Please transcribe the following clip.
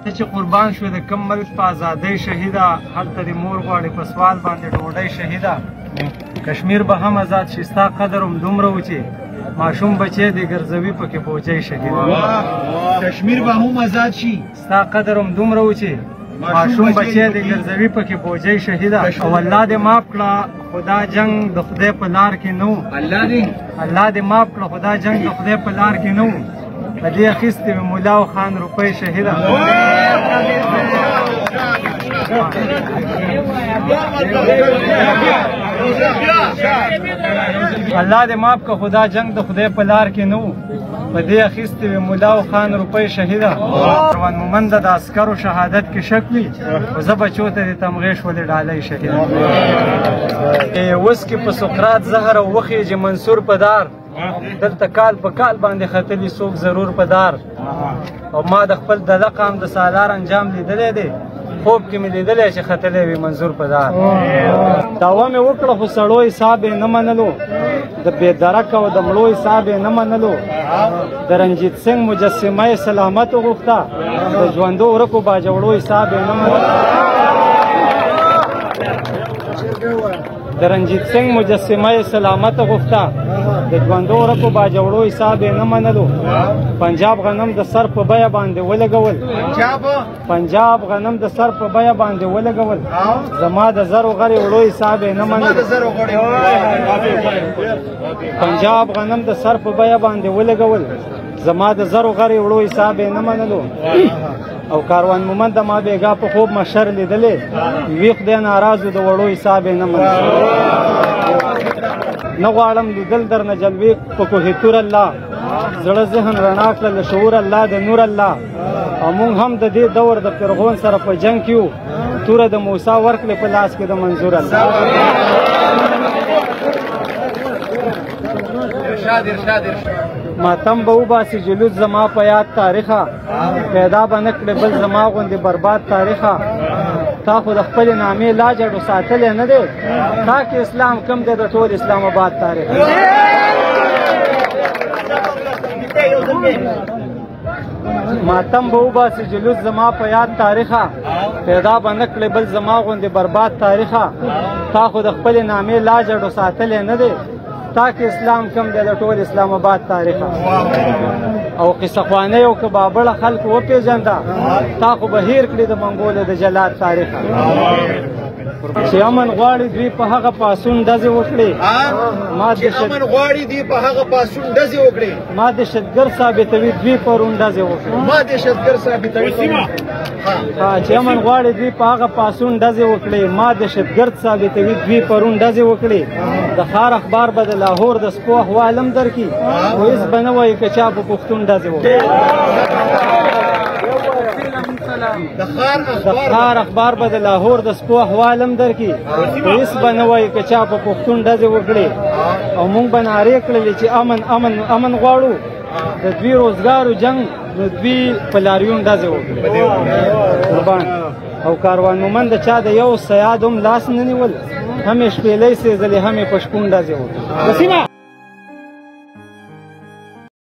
ته چې قربان شوې د کم ملک په ازادۍ شهیده، هلته دې مور غواړي په سوال باندې ډوډۍ شهیده. کشمیر به هم ازاد شي، ستا قدر هم دومره و چې ماشوم بچی دې ګرځوي پکې بوجۍ شهیده. کشمیر به هم ازاد شي، ستا قدر هم دومره و چې ماشوم بچی دې ګرځوي پکې بوجۍ شهیده. او الله دې معاف کړه خدا جنگ د خدای په لار کې نه و، الله دې معاف کړه خدا جنگ د خدای په لار کې نه و، په دې اخیستې مې ملا او خان روپۍ شهیده. الله دې معاف کړه خدا جنگ د خدای په لار کې نه و، په دې اخیستې وې ملا او خان روپۍ شهیده. روان مومند د عسکرو شهادت کې شک وي، خو زه بچو ته د تمغې شولې ډالۍ شهیده. اوس کې په سقراط زهر او وخیژي منصور په دار، دلته کال په کال باندې ختلي څوک ضرور په دار. او ما د خپل دله قام د سالار انجام لیدلی دی، خوب کې مې لیدلی چې ختلی وي منظور په دار. دعوه مې وکړه خو سړو حساب یې نه منلو، د بې درکه او د مړو حساب یې نه منلو. د رنجیت سنګ مجسمه یې سلامت وغوښته، د ژوندو ورکو باجوړو حساب یې نه منلو. د رنجیت سنګ مجسمه یې سلامت غوښته، د ژوندو ورکو باجوړو حساب یې نه منلو. پنجاب غنم د سر په بیه باندې ولګول، پنجاب غنم د سر په بیه باندې ولګول، زما د زرو غرې وړو حساب یې نه منلو. پنجاب غنم د سر په بیه باندې ولګول، زما د زرو غرې وړو حساب یې نه منلو. او کاروان مومند ما بېګا په خوب مشر لیدلی، وي خدای ناراضو د وړو حساب یې نه منلو. نه غواړم لیدل درنه جلوې په کوهې تور الله، زړه ذهن رڼا کړه له شعور الله د نور الله. او مونږ هم د دې دور د فرعون سره په جنګ کې یو، توره د موسی ورکړې په لاس کې د منظور الله. ماتم به وباسي جلوس زما په یاد تاریخه، پیدا به نه کړې بل زما غوندې برباد تاریخه. تا خو د خپلې نامې لا جړو ساتلی نه دی، تا کې اسلام کم دی د ټول اسلام آباد تاریخ. ماتم به وباسي جلوس زما په یاد تاریخه، پیدا به نه کړې بل زما غوندې برباد تاریخه. تا خو د خپلې نامې لا جړو ساتلی نه دی، تا کې اسلام کم دی د ټول اسلام آباد تاریخه. او قصه خوانۍ او که بابړه خلکو وپېژنده، تا خو به هېر کړي د منګولو د جلاد تاریخه. چې امن غواړي دوی په هغه پاسون ډزې وکړي، امن غواړي دوی په هغه پاسون ډزې وکړي، ما دهشتګر ثابتوي دوی پرون ډزې وکړي، ما دهشتګر ثابتوي. چې امن غواړي دوی په هغه پاسون ډزې وکړي، ما دهشتګرد ثابتوي دوی پرون ډزې وکړي. د ښار اخبار به د لاهور د سپو احوال هم درکړي، خو هېڅ به نه وایي که چا په پښتون ډزې وکړي. د ښار اخبار به د لاهور د سپو احوال هم درکړي، خو هېڅ به نه وایي که چا په پښتون ډزې وکړي. او مونږ به نارې کړلې چې امن امن امن غواړو، د دوی روزګارو جنګ نو دوی په لاریون ډزې وکړي. قربان. او کاروان مومند د چا د یو صیاد هم لاس نه نیول، هم یې شپېلۍ سېځلې هم یې په شپون ډزې وکړې.